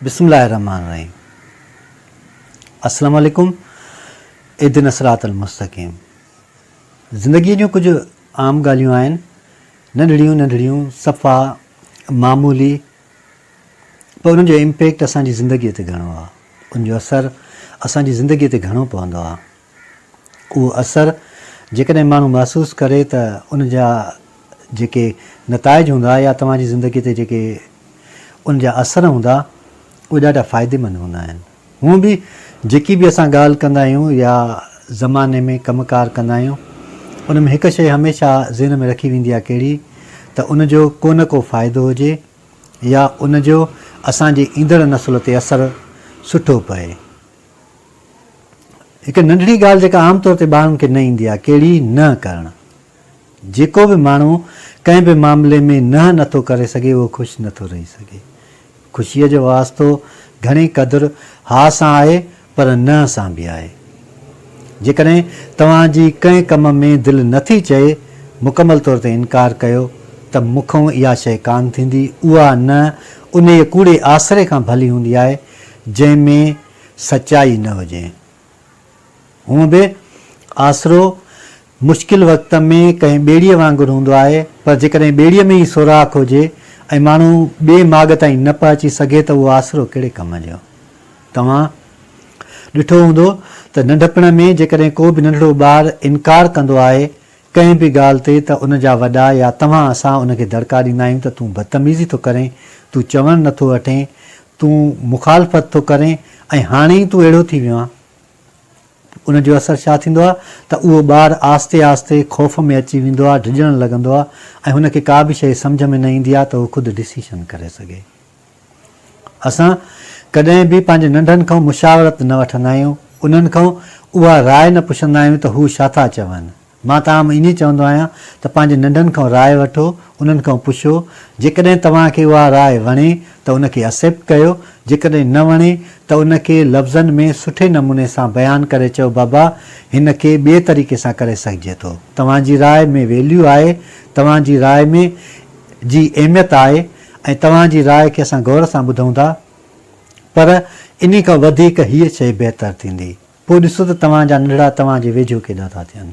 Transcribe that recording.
بسم الله الرحمٰن الرحيم السلام عليڪم اهدنا الصراط المستقيم زندگيء جون ڪجهه عام ڳالهيون آهن ننڍڙيون ننڍڙيون صفا معمولي پر انهن جو امپيڪٽ اسان جي زندگيء تي گهڻو آهي ان جو اثر اسان جي زندگيء تي گهڻو پوندو آهي اهو اثر جيڪڏهن ماڻهو محسوس ڪري ته ان جا جيڪي نتائج هوندا يا توهان جي زندگي تي جيڪي ان جا اثر هوندا اهي ڏاڍا فائديمند هوندا آهن. هونء به جيڪي به اسان ڳالهه ڪندا آهيون يا زماني ۾ ڪم ڪار ڪندا آهيون ان ۾ هڪ شيء هميشه ذهن ۾ رکي ويندي آهي ڪهڙي ته ان جو ڪو نه ڪو فائدو هجي يا ان جو اسان جي ايندڙ نسل تي اثر سٺو پئي. هڪ ننڍڙي ڳالهه جيڪا عام طور تي ٻارن کي نه ايندي آهي، ڪهڙي؟ نه ڪرڻ. جيڪو به ماڻهو ڪنهن به معاملي ۾ نه نه ٿو ڪري سگهي اهو خوش نه ٿو رهي سگهي. خوشيء جو واسطو گهڻي قدر ها سان آهي پر نه سان به آهي. جيڪڏهن توهان جي ڪنهن ڪم ۾ دل نه ٿي چئي، مڪمل طور تي انڪار ڪيو ته مون کان اها شيء ڪانه ٿيندي، اها نه انهيء ڪوڙي آسري کان ڀلي هوندي آهي، جنهن ۾ سچائي نه هجي. هونء به آسرو مشڪل وقت ۾ ڪنهن ٻيڙيء وانگر هوندو آهي، پر جيڪڏهن ٻيڙيء ۾ ئي سوراخ هجي ۽ ماڻهو ٻئي ماڳ تائين نه پهچي سگهي ته اهو آسرو ڪهڙي ڪم جو؟ توهان ڏٺو هوندو ته ننڍپڻ ۾ جيڪڏهن ڪو به ننڍڙو ٻار انڪار ڪندو آهي ڪنهن به ڳالهه تي ته ان جا وڏا يا توهان اسان ان کي دڙڪا ڏيندا آهيون ته تون بدتميزي ٿو ڪرين، تون چوڻ نه ٿو هٽين، تون مخالفت ٿو ڪرين ۽ هاڻي ئي تون اهڙو ٿي ويو آهين. ان جو اثر ڇا ٿيندو آهي ته اهو ٻار آهستي آهستي خوف ۾ اچي ويندو آهي، ڊڄڻ لڳندو آهي ۽ هن کي ڪا به شيء سمجهه ۾ نه ايندي آهي ته هو خود ڊسيشن ڪري سگهي. اسان ڪڏهن به پنهنجي ننڍن کان مشاورت نه وٺندا آهيون، انهن کان اها راء نه پڇندا آهيون ته هو ڇا ٿا چون. مان ته عام ائين ئي چوندو آهيان ته پنهنجي ننڍن کان راء وٺو، انهن کان پڇو، جيڪڏهن توهان کي اها راء وڻي ته ان کي اسيپٽ ڪيو، جيڪڏهن نه وڻي ته ان کي لفظن ۾ سٺي نموني سان بيان ڪري چئو بابا هن کي ٻئي طريقي سان ڪري سگهجي ٿو، توهان جي راء ۾ ويليو آهي، توهان جي راء ۾ جي اهميت آهي ۽ توهان جي راء کي اسان غور سان ٻڌون ٿا پر انهي کان وڌيڪ هيء شيء بهتر ٿيندي. پوء ڏسو ته توهان جا ننڍڙا توهان جي ويجهو ڪيڏا ٿا ٿين.